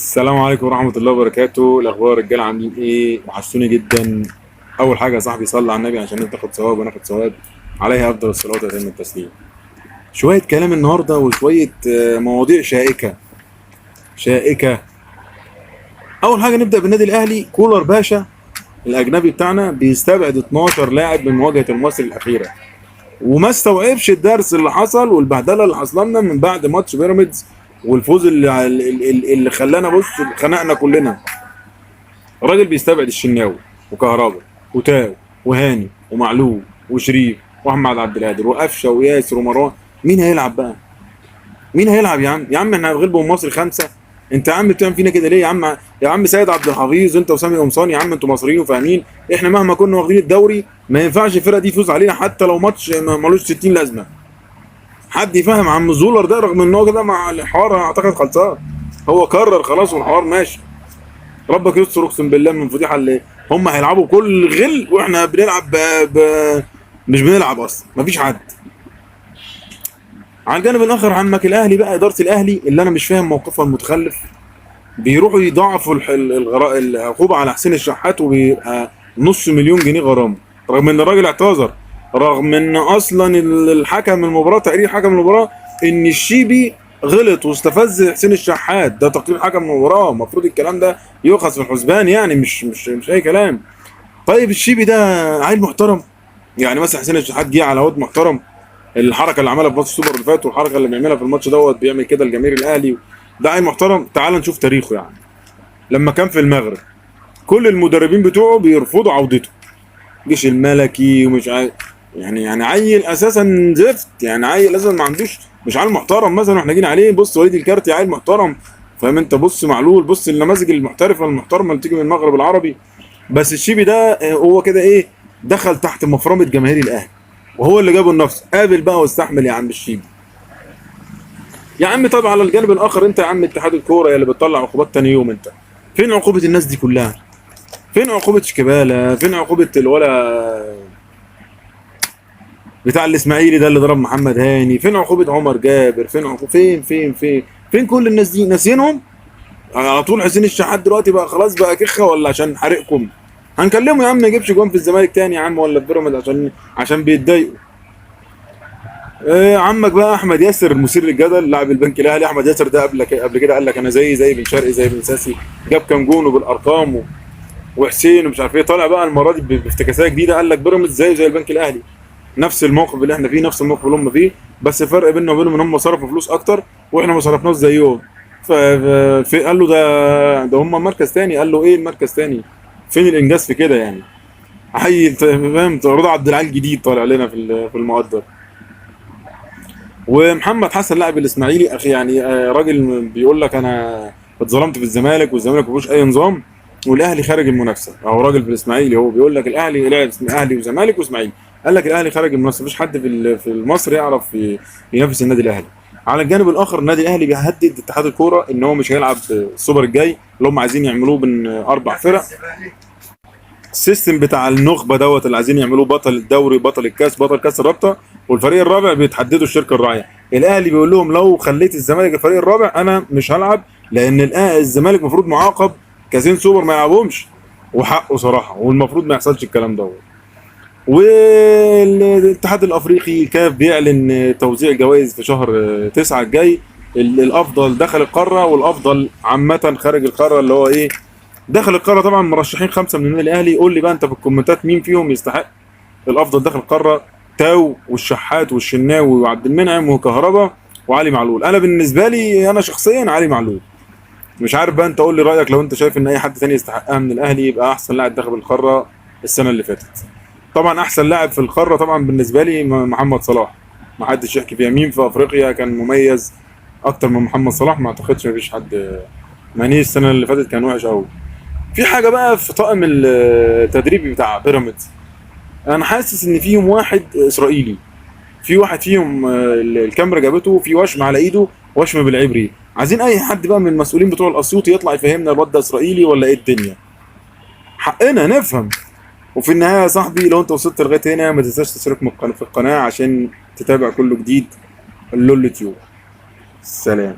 السلام عليكم ورحمة الله وبركاته. الأخبار رجالة عاملين إيه؟ وحشتوني جدا. أول حاجة يا صاحبي صلي على النبي عشان أنت تاخد ثواب وناخد ثواب، عليه أفضل الصلاة وأتم التسليم. شوية كلام النهاردة وشوية مواضيع شائكة شائكة. أول حاجة نبدأ بالنادي الأهلي. كولر باشا الأجنبي بتاعنا بيستبعد 12 لاعب من مواجهة المصري الأخيرة، وما استوعبش الدرس اللي حصل والبهدله اللي حصلنا من بعد ماتش بيراميدز والفوز اللي خلانا، بص، خنقنا كلنا. الراجل بيستبعد الشناوي وكهربا وتاو وهاني ومعلول وشريف واحمد عبد القادر وقفشه وياسر ومروان. مين هيلعب بقى؟ مين هيلعب يا عم؟ يا عم احنا هنغلبوا من مصر 5. انت يا عم بتعمل فينا كده ليه يا عم؟ يا عم سيد عبد الحفيظ انت وسامي قمصان، يا عم انتوا مصريين وفاهمين، احنا مهما كنا واخدين الدوري ما ينفعش الفرقة دي تفوز علينا حتى لو ماتش ملوش 60 لازمه. حد يفهم عم زولر ده، رغم ان هو كده مع الحوار اعتقد خلصان، هو قرر خلاص والحوار ماشي. ربك يستر، اقسم بالله من فضيحة اللي هم هيلعبوا كل غل واحنا بنلعب مش بنلعب اصلا، مفيش حد. على الجانب الاخر عمك الاهلي بقى، ادارة الاهلي اللي انا مش فاهم موقفها المتخلف، بيروحوا يضاعفوا العقوبة على حسين الشحات وبيبقى 500,000 جنيه غرامة، رغم ان الراجل اعتذر، رغم ان اصلا الحكم المباراة، تقرير حكم المباراة ان الشيبي غلط واستفز حسين الشحات، ده تقرير حكم المباراة، المفروض الكلام ده يؤخذ في الحسبان، يعني مش اي كلام. طيب الشيبي ده عيل محترم، يعني مثلا حسين الشحات جه على واد محترم، الحركة اللي عملها في ماتش السوبر اللي فات والحركة اللي بيعملها في الماتش دوت، بيعمل كده الجماهير الاهلي، ده عيل محترم. تعال نشوف تاريخه، يعني لما كان في المغرب كل المدربين بتوعه بيرفضوا عودته، جيش الملكي ومش عارف، يعني عيل اساسا زفت، يعني عيل اساسا ما عندوش، مش عيل محترم مثلا واحنا جينا عليه. بص وليد الكارتي عيل محترم، فاهم انت؟ بص معلول، بص النماذج المحترفه المحترمة اللي بتيجي من المغرب العربي. بس الشيبي ده هو كده ايه، دخل تحت مفرمه جماهير الاهلي وهو اللي جابه لنفسه. قابل بقى واستحمل يا عم الشيبي يا عم. طب على الجانب الاخر انت يا عم اتحاد الكورة يا اللي بتطلع عقوبات تاني يوم، انت فين عقوبه الناس دي كلها؟ فين عقوبه شيكابالا؟ فين عقوبه الولا بتاع الاسماعيلي ده اللي ضرب محمد هاني؟ فين عقوبه عمر جابر؟ فين عقوبة فين فين فين فين كل الناس دي؟ ناسينهم على طول. حسين الشحات دلوقتي بقى خلاص بقى كخه، ولا عشان حارقكم؟ هنكلمه يا عم ما يجيبش جوان في الزمالك تاني يا عم ولا في بيراميدز عشان بيتضايقوا. عمك بقى احمد ياسر المثير للجدل لاعب البنك الاهلي. احمد ياسر ده قبل كده قال لك انا زي بن شرقي زي بن ساسي، جاب كام جون وبالارقام وحسين ومش عارف ايه. طالع بقى المرة دي بافتكاسيه جديدة، قال لك بيراميدز زي البنك الاهلي، نفس الموقف اللي احنا فيه نفس الموقف اللي هم فيه، بس الفرق بيننا وبينهم ان هم صرفوا فلوس اكتر واحنا ما صرفناش زيهم. قال له ده هم مركز تاني. قال له ايه المركز تاني؟ فين الانجاز في كده يعني؟ حي انت فاهم، رضا عبد العال جديد طالع لنا في المقدر. ومحمد حسن لاعب الاسماعيلي اخي، يعني راجل بيقول لك انا اتظلمت في الزمالك والزمالك ما فيهوش اي نظام والاهلي خارج المنافسة. هو راجل في الاسماعيلي، هو بيقول لك الاهلي لعب اهلي وزمالك واسماعيلي، قال لك الاهلي خارج المنافسة، مفيش حد في مصر يعرف ينافس النادي الاهلي. على الجانب الاخر النادي الاهلي بيهدد اتحاد الكورة ان هو مش هيلعب السوبر الجاي اللي هم عايزين يعملوه بين 4 فرق، ال system بتاع النخبة دوت اللي عايزين يعملوه، بطل الدوري بطل الكاس بطل كاس الرابطة، والفريق الرابع بيتحددوا الشركة الراعيه. الاهلي بيقول لهم لو خليت الزمالك الفريق الرابع انا مش هلعب، لان الزمالك المفروض معاقب كاسين سوبر ما يلعبهمش، وحقه صراحة، والمفروض ما يحصلش الكلام دوت. والاتحاد الافريقي كاف بيعلن توزيع جوائز في شهر 9 الجاي، الافضل دخل القارة والافضل عامة خارج القارة، اللي هو ايه دخل القارة. طبعا مرشحين 5 من النادي الاهلي، قول لي بقى انت في الكومنتات مين فيهم يستحق الافضل داخل القارة؟ تاو والشحات والشناوي وعبد المنعم وكهربا وعلي معلول. انا بالنسبة لي انا شخصيا علي معلول، مش عارف بقى انت قول لي رايك، لو انت شايف ان اي حد تاني يستحقها من الاهلي يبقى احسن لاعب داخل القارة السنة اللي فاتت. طبعا احسن لاعب في القارة طبعا بالنسبة لي محمد صلاح، ما حدش يحكي فيها. مين في افريقيا كان مميز اكتر من محمد صلاح؟ ما اعتقدش، مفيش حد. ماني السنة اللي فاتت كان وحش قوي. في حاجة بقى في طاقم التدريبي بتاع بيراميدز، انا حاسس ان فيهم واحد اسرائيلي، في واحد فيهم الكاميرا جابته في وشم على ايده، وشم بالعبري. عايزين اي حد بقى من المسؤولين بتوع الاسيوطي يطلع يفهمنا الواد ده اسرائيلي ولا ايه الدنيا، حقنا نفهم. وفي النهاية يا صاحبي لو انت وصلت لغاية هنا ما تنساش تشترك في القناة عشان تتابع كله جديد. اللول تيوب. سلام.